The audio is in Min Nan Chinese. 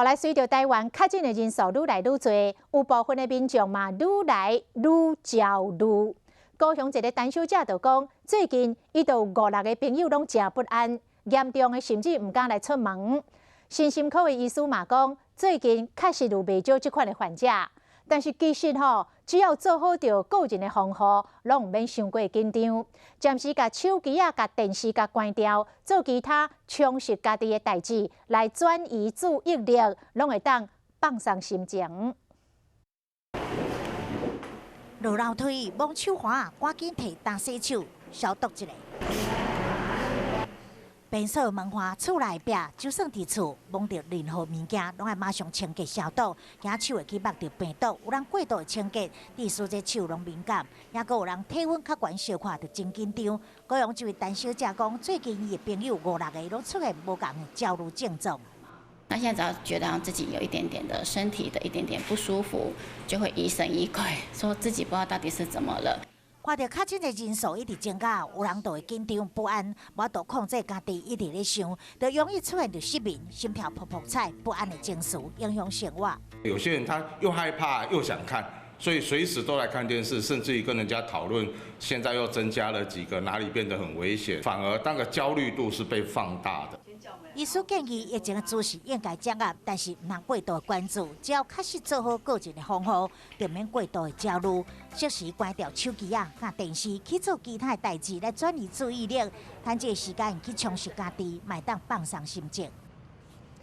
後來隨著台灣確診的人數愈來愈濟，有部分的民眾嘛愈來愈焦慮。高雄一个陳小姐就講，最近伊就有五六个朋友攏誠不安，嚴重的甚至毋敢來出門。身心科的醫師嘛講，最近確實有袂少這款的患者，但是其實吼，只要做好著個人的防護，攏毋免傷過緊張。暫時共手機仔、共電視共關掉，做其他充實家己的代誌，來轉移注意力，攏會當放鬆心情。落樓梯，摸手環，趕緊提乾洗手消毒一下。便所門環、厝內壁，就算佇厝摸著任何物件，攏愛馬上清潔消毒，驚手會去縛著病毒。有人過度的清潔，致使這手攏敏感，抑閣有人體溫較懸小可就真緊張。高雄這位陳小姐講，最近伊的朋友五六個攏出現無仝的焦慮症狀。那現在只要覺得自己有一點點的身體的一點點不舒服，就會疑神疑鬼，說自己不知道到底是怎麼了。看著確診的人數一直增加，有人就會緊張不安，無法度控制家己，一直咧想，就容易出現著失眠、心跳噗噗踩、不安的情緒，影響生活。有些人他又害怕又想看，所以隨時都來看電視，甚至於跟人家討論，現在又增加了幾個，哪裡變得很危險，反而那個焦慮度是被放大的。醫師建議，疫情的資訊應該掌握，但是毋通過度關注。只要確實做好個人的防護，就免過度的焦慮。適時關掉手機仔、佮電視，去做其他的代誌來轉移注意力，趁這个時間去充實家己，嘛會當放鬆心情。